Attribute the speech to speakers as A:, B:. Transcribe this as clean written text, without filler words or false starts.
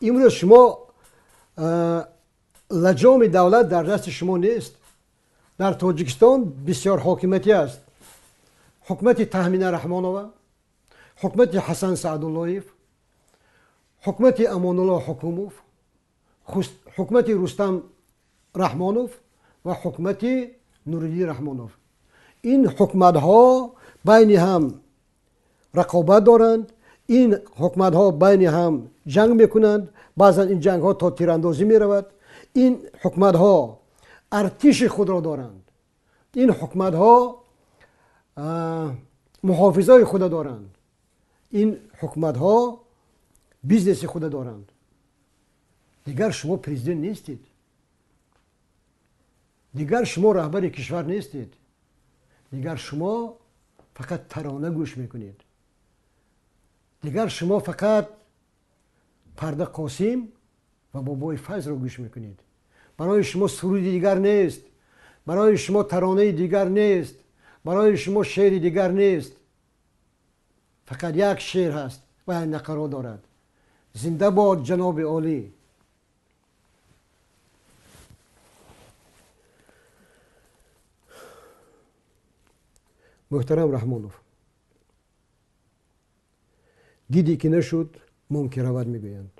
A: Имрӯз шумо лаҷоми давлат дар дасти шумо нест. Дар Тоҷикистон бисёр ҳокимиятӣ аст. Ҳукумати Таҳмина Раҳмонова, ҳукумати Ҳасан Саъдуллоев, ҳукумати Амонулло Ҳукумов, ҳукумати Рустам Раҳмонов ва ҳукумати Нуриддин Раҳмонов. Ин ҳукуматҳо байни ҳам рақобат доранд, ин ҳукуматҳо байни ҳам ҷанг мекунанд, баъзан ин ҷангҳо то тирандозӣ меравад. Ин ҳукуматҳо артиши худро доранд, ин ҳукуматҳо муҳофизои худро доранд, ин ҳукуматҳо бизнеси худро доранд. Дигар шумо президент нестед, дигар шумо раҳбари кишвар нестед, дигар шумо фақат тарона гӯш мекунед, дигар шумо фақат Парда Қосим ва Бобои Файзро гӯш мекунед. Барои шумо суруди дигар нест, барои шумо таронаи дигар нест, барои шумо шеъри дигар нест. Фақат як шеър ҳаст ва як нақаро дорад: зинда бод ҷаноби олӣ. Муҳтарам Раҳмонов, диде ки нашуд, мон ки равад мегӯянд.